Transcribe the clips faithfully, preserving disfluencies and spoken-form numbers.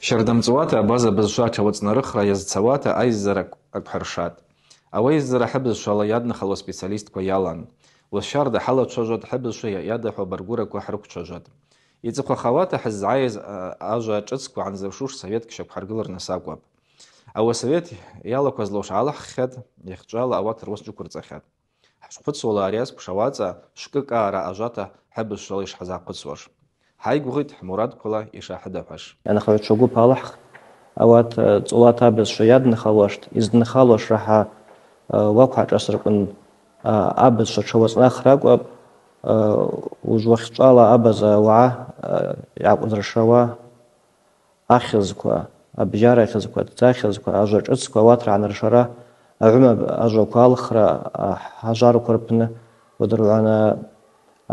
Щардамцӏуата абаза бызшва атшауацӏнарыхра йазцауата айззара акӏвхӏыршатӏ. Ауи айззара хӏыбызшвала йадынхалуа специалистква йалан. Уыс щарда хӏалачважватӏ хӏыбызшва йайадахӏву абаргвыраква хӏрыквчважватӏ. Йцӏыхъвахауата хӏыззгӏайыз, а, ажва шӏыцква гӏанзыршуш совет гьщаквхӏыргылырныс акӏвапӏ. Ауи асовет йалаквазлуш гӏалахӏхьатӏ, йахьчӏвала ауат руыс джвыквырцӏахьатӏ. Хӏшхъвыцуала ари асквша уацӏа швкӏы кӏаара ажвата хӏыбызшвала йшхӏызгӏахъвыцуаш. Хӏайгвыгъитӏ хӏмурадквала йшахӏыдахӏваш. Анахагӏвчва гвып алахӏхтӏ, ауат, э, цӏолата абызшва йадынхалуаштӏ, йыздынхалуаш рахӏа, э, уакв гӏашӏасыркъвын, э, абызшва тшауацӏнахра акӏвапӏ, э, уыжв уахьчӏвала абаза уагӏа, э, йгӏакъвзыршауа ахьызква, абжьарахьызква, дцахьызква, ажва шӏыцква, ауат ргӏаныршара, агӏвыма ажваква алхра, ахӏажварква рпны уадыргӏвана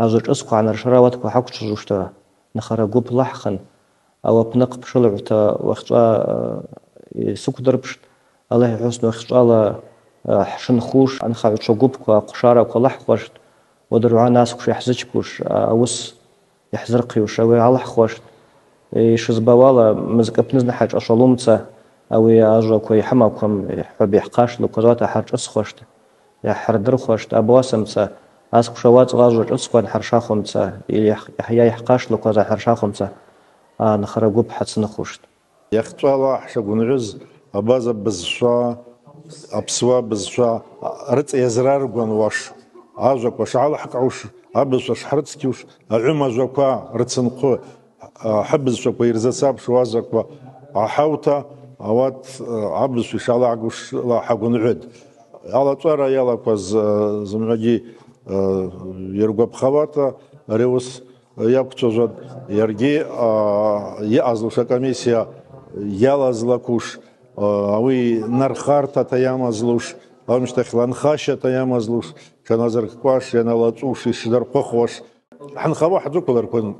ажва шӏыцква гӏаныршара ауатква хӏаквчважвушта нхара гвып лахӏхын, ауи апны хъпшылгӏвта уахьчӏва, э, йсыквдырпштӏ, Аллахӏ йхӏвусын уахьчӏвала, э, хӏшынхуш, анхагӏвчва гвыпква, ахъвшараква лахӏхуаштӏ, уадыргӏвана асквша йхӏзычпуш, а, ауыс йхӏзырхъйуш, ауи гӏалахӏхуаштӏ. Йшызбауала, мызкӏ апны зны хӏашӏашвалумца, ауи ажваква йхӏымаквым, йхӏваб йхӏхъашлакваз ауат ахӏыршӏысхуаштӏ, йхӏырдырхуаштӏ, абуасамца, асквша уацӏла ажва шӏыцква анхӏыршахуамца, йа йхӏ-, йа йхӏхъашлакваз анхӏыршахуамца, анхара гвып хӏацынхуштӏ. Йахьчӏвала хӏшагвынгӏвыз абаза бызшва, апсуа бызшва рыцӏа йазраргвануаш, ажваква шгӏалахӏкӏгӏуш, абызшва шгӏарыцкьуш, агӏвыма ажваква рцынхъвы, а, хӏыбызшваква йырзацапшу азаква гӏахӏаута, ауат, а, абызшва йшгӏалагӏгушла хӏагвынгӏвытӏ. Алачӏвара йалакваз, а, зымгӏвагьи, а, йыргвапхауата, ари ауыс йаквчважватӏ, йаргьи, а, йаъазлуш акомиссия йалазлаквуш, а, ауи нархартата йамазлуш, амщтахьла нхащата йамазлуш, тшаназыркӏкӏуаш, йаналачӏвуш, йшдырхъвыхуаш. Хӏынхауа хӏджвыквлырквын,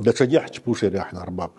датшагьи хӏчпуш йари хӏнарбапӏ.